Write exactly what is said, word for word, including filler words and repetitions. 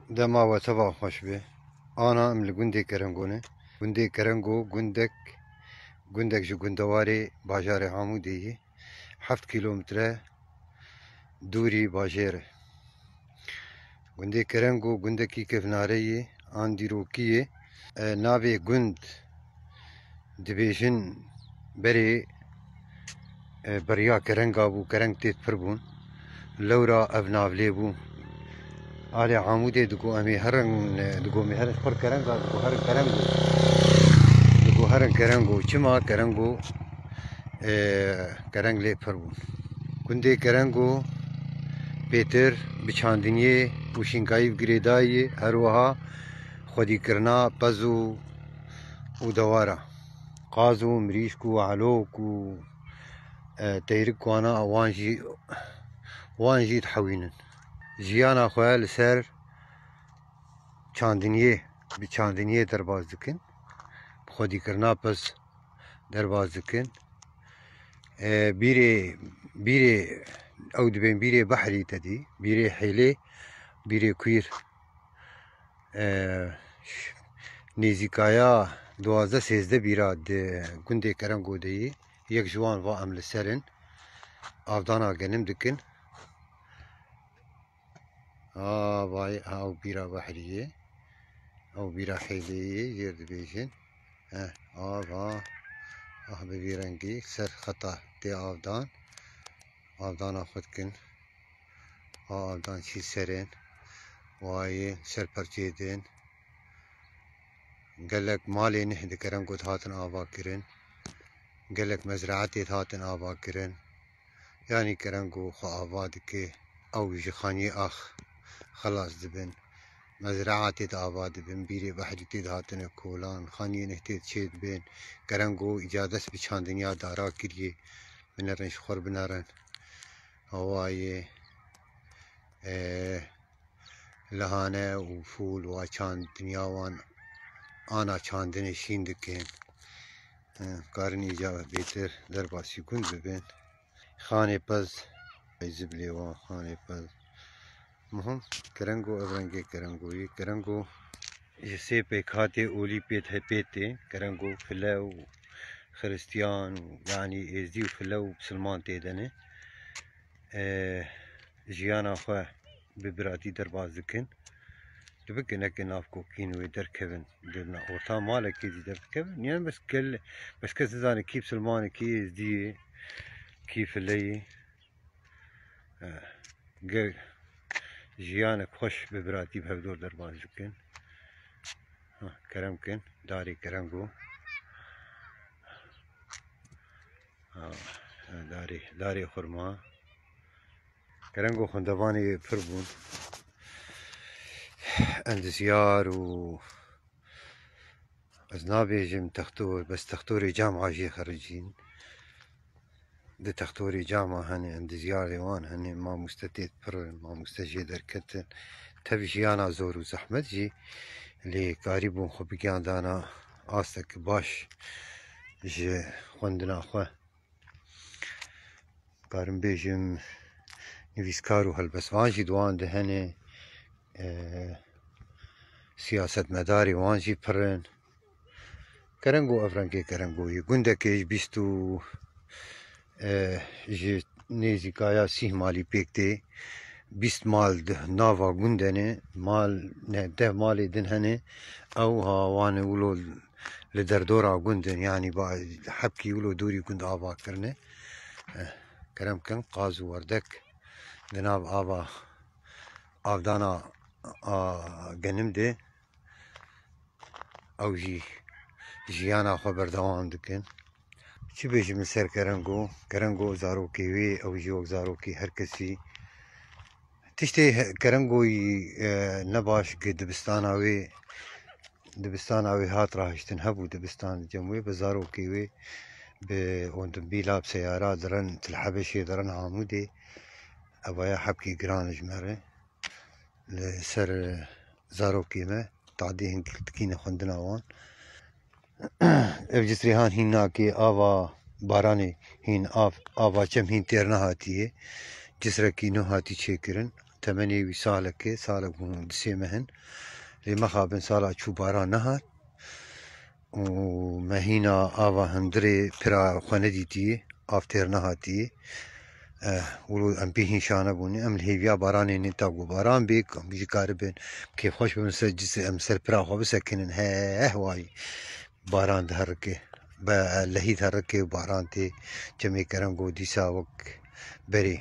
Dema we teva xweş be. Ana em li gundê Kerengo ne. Gundê Kerengo gundek, gundek ji gundewarê bajarê Amûdê ye. Heft kîlometre dûrî bajêr e. Gundê Kerengo gundekî kevnare ye, an dîrokî ye. E, navê gund dibêjin berê, e, beriya kerenga bû, kereng tê pir bûn. Lewra ev nav lê bû. Alê Amûdê digo em ê herin, e, digo em ê herin xwir kerenga, digo herin kerengo. Digo herin kerengo. Çima kerengo, e, kereng lê pir bûn. Gundê Kerengo pêtir bi çandiniyê û şînkayî bi girêdayî, her wiha xwedîkirina pez û, û dewara. Qaz û mirîşk û elok û, e, teyrik wana wan jî, wan jî dihewînin. Jiyana xwe li ser çandiniyê, bi çandiniyê derbas dikin. Bi xwedîkirina pez derbas dikin. E, bîrê, bîrê, ew dibên bîrê behrî te dî, bîrê hêlê, bîrê kuîr. E, ş-, nêzîkaya duwazdeh sêzdeh bîra di gundê Kerengo de yî. Yek ji wan va em li ser in. Avdana genim dikin. Ha, vay, ha, ew bîra behrî ye. Ew bîra hêlê ye, jêr dibêjin. Heh, av, ha. Ah, bi vî rengî ser xeta tê avdan. Avdana xwe dikin. Ha, avdan çî serên. Wayê ser perçê din. Gelek malê neh di Kerengo dihatin ava kirin. Gelek mezraetê dihatin ava kirin. Yanî Kerengo xwe ava dike. Ew ji xaniyê ax xelas dibin. Mezraetê de ava dibin. Bîrê behrî tê dihatine kolan. Xaniyê neh tê çê dibên. Kerengo îca dest bi çandiniya dara kiriye. Binerin ji xwe binerin. Hawayê, e, lihane û fûl wa çandiniya wan ana çandinê şîn dikin. E, karin îca bêtir derbasî gund bibin. Xanê pez, ziblê wan xanê pez. Muhim, Kerengo ev rengê Kerengo yê. Kerengo ji sê pêkhatê olî pêt he pêt tê. Kerengo file û xiristiyan û, yanî êzdî û file û bisilman tê de ne. E, jiyana xwe bi biratî derbas dikin. Dibikin eke nav kokîn wê derkevin, di na-, orta malekê zî derdikevin. Yan bes gel, bes kes nizane kî bisilman e, kî êzdî ye, kî file ye. Eh, gel jiyanek xweş bi biratî bi hevdor derbas dikin. Ha, kerem kin, darê Kerengo. Ha, darê, darê xurma. Kerengo xwendevanê pir bûn. Endizyar û Ez nabêjim textor, bes textorê cama jê xericîn. Di textorê cama hene, endizyarê wan hene, mamoste tê pir in, mamoste jê derketin. Tev jiyana zor û zehmet jî, lê karîbûn xwe bigiyandana astek baş ji xwendina xwe. Karim bêjim, nivîskar û helbestvan jî di wan de hene, e, siyasetmedarê wan jî pir in. Kerengo ev rengê Kerengo yê. Gundekê ji bîst û, e, ji nêzîkaya sîh malî pêk tê. Bîst mal di nava gundê ne, mal, ne, deh malê din hene. Ew ha wan ê wilo li derdora gund in, yanî ba hebkî wilo dûrî gund ava kirine. Eh, kerem kin, qaz û werdek di nav ava, avdana a genim de ew jî jiyana xwe berdewam dikin. Çi bêjim li ser Kerengo? Kerengo zarokê wê, ew jî wek zarokê her kesî. Tiştê he-, Kerengoyî, e, nebaş ki dibistana wê, dibistana wê hat rahiştin hebû dibistan cem wê, bi zarokê wê bi otomobîla, bi seyara dirin, til Hebeşê dirin Amûdê. Evaya hebkî giran ji me re. Li ser, e, zarokê me tadî hingî dikîne xwendina wan. Ev cisrê han hîn nake, ava baranê hîn, av, ava çem hîn têr nehatiye. Cisrekî nû hatî çêkirin. temenê wî salekê, salek bûn du sê meh in. Lê mexabin sala çû baran nehat. Û me hîna ava hundirê pira xwe nedîtî, av têr nehatî. Eh, wilo em pê hîn şane bûne, em li hêviya baranê ne, ta ku baran bê, em jî karibin kêfxweş bibin, ser cisê em ser pira xwe bisekinin. Heh, wayî. Baran diherike. Be, lehî diherike û baran tê. Çemê kerem got dîsa wek berê.